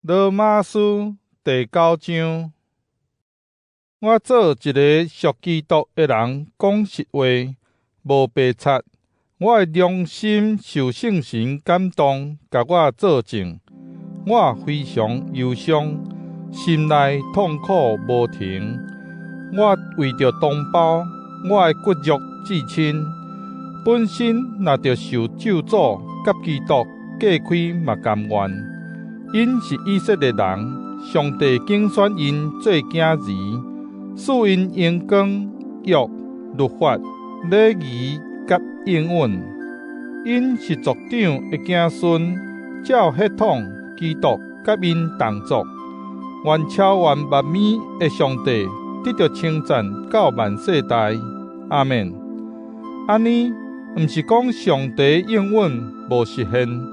羅馬書第九章，我做一个屬基督的人，講實話，無白賊。我的良心受聖神感動，共我做證。我非常憂傷，心內痛苦無停。我為著同胞，我的骨肉至親，本身若著受咒詛，佮基督隔開嘛甘願。𪜶是以色列人，上帝揀選𪜶做囝兒，賜𪜶榮光、約、律法、禮儀佮應允。𪜶是族長的子孫，照血統，基督佮𪜶同族。願超越萬物的上帝得著稱讚到萬世代。阿們。按呢，毋是講上帝應允無實現。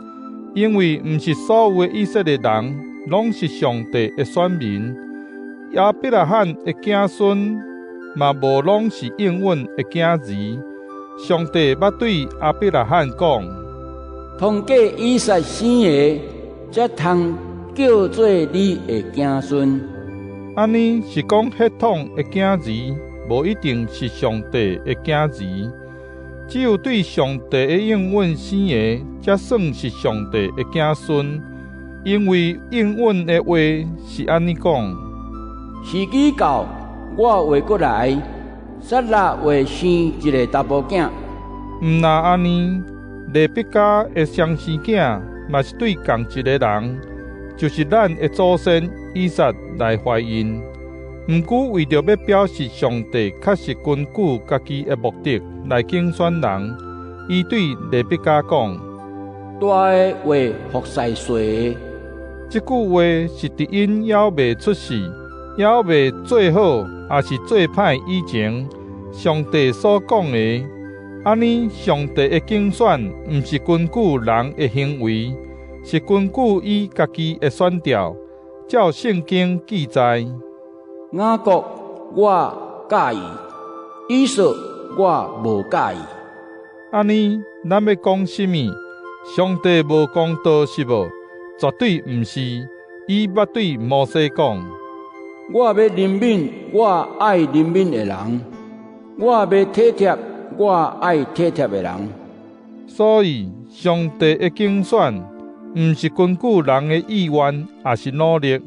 因為毋是所有的以色列人攏是上帝的選民，亞伯拉罕的子孫嘛無攏是應允的囝兒。上帝捌對亞伯拉罕講：通過以撒生的，才通叫做你的子孫。按呢是講血統的囝兒，無一定是上帝的囝兒。只有對上帝的應允生的，才算是上帝的子孫。因為應允的話是按呢講：時機到，我會閣來，撒拉會生一个查埔囝。毋但按呢，利百加的雙生囝嘛是對仝一个人，就是咱的祖先以撒來懷孕。毋過為著欲表示上帝確實根據家己的目的來揀選人，伊對利百加講：大的會服侍細的。這句話是佇𪜶猶未出世、猶未做好，抑是做歹以前，上帝所講的。按呢，上帝的揀選毋是根據人的行為，是根據伊家己的選召。照聖經記載：雅各我佮意，以掃我無佮意。按呢，咱欲講啥物？上帝無公道是無？絕對毋是。伊捌對摩西講：我欲憐憫我愛憐憫的人，我欲體貼我愛體貼的人。所以，上帝的揀選，毋是根據人的意願，抑是努力，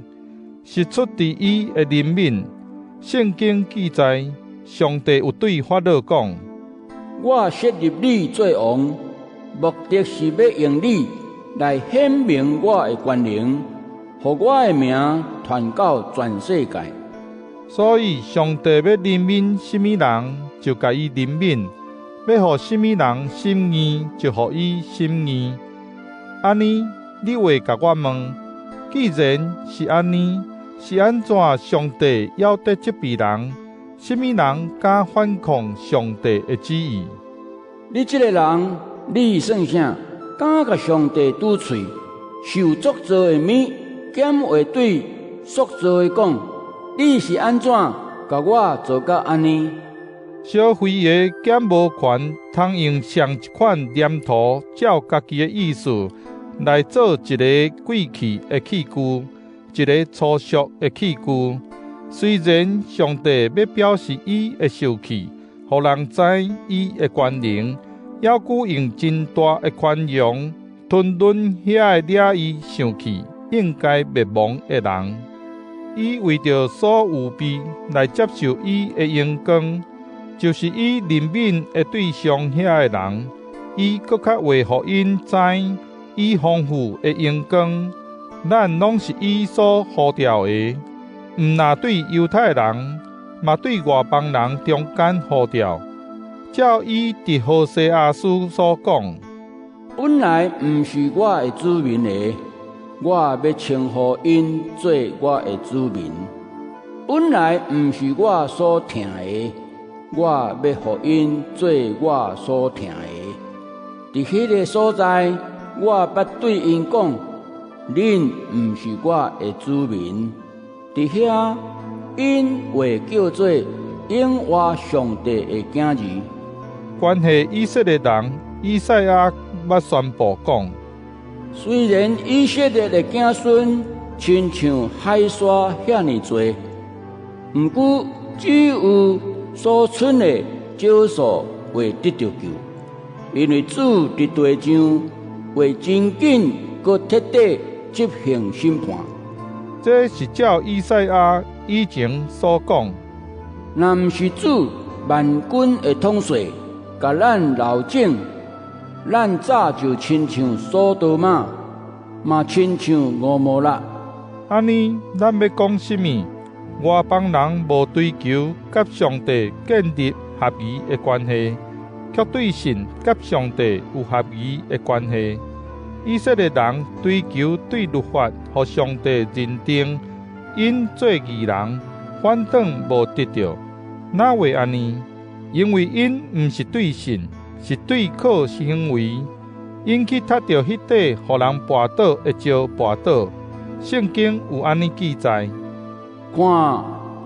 是出佇伊的憐憫。聖經記載，上帝有對法老講：我設立你做王，目的是欲用你來顯明我的權能，予我的名傳到全世界。所以，上帝欲憐憫啥物人，就共伊憐憫；欲予啥物人心硬，就予伊心硬。按呢，你會共我問：既然是按呢，是按怎上帝猶佇責備人？啥物人敢反抗上帝的旨意？你這个人，你算啥？敢共上帝拄喙？受塑造的物，敢會對塑造的講：你是按怎共我做甲按呢？燒火的敢無權通用仝一款黏土，照家己的意思來做一个貴氣的器具，一个粗俗的器具？雖然上帝欲表示伊的受氣，予人知伊的權能，猶閣用真大的寬容吞忍遐个惹伊生氣、應該滅亡的人。伊為著所預備來接受伊的榮光，就是伊憐憫的對象遐个人，伊閣較會予𪜶知伊豐富的榮光。咱攏是伊所呼召的，毋但對猶太人，嘛對外邦人中間呼召。照伊佇何西阿書所講：本來毋是我的子民的，我欲稱呼𪜶做我的子民；本來毋是我所疼的，我欲予𪜶做我所疼的。佇彼个所在，我捌對𪜶講：恁毋是我的子民。佇遐，𪜶會叫做永活上帝的囝兒。關係以色列人，以賽亞捌宣布講：雖然以色列的子孫親像海沙遐爾濟。毋過只有所剩的少數會得著救，因為主佇地上會真緊閣徹底執行審判。這是照以賽亞以前所講：若毋是主萬軍的統帥，共咱留種，咱早就親像所多瑪，嘛親像蛾摩拉。按呢，咱欲講啥物？外邦人無追求佮上帝建立合宜的關係，卻對神佮上帝有合宜的關係。以色列人追求對律法，予上帝認定𪜶做義人，反轉無得著。哪會按呢？因為𪜶毋是對信，是對靠行為。𪜶去踢著彼塊予人跋倒的石跋倒。聖經有按呢記載：看，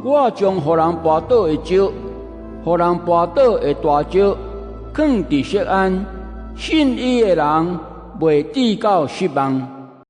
我將予人跋倒的石，予人跋倒的大石，囥佇錫安，信伊的人袂致到失望。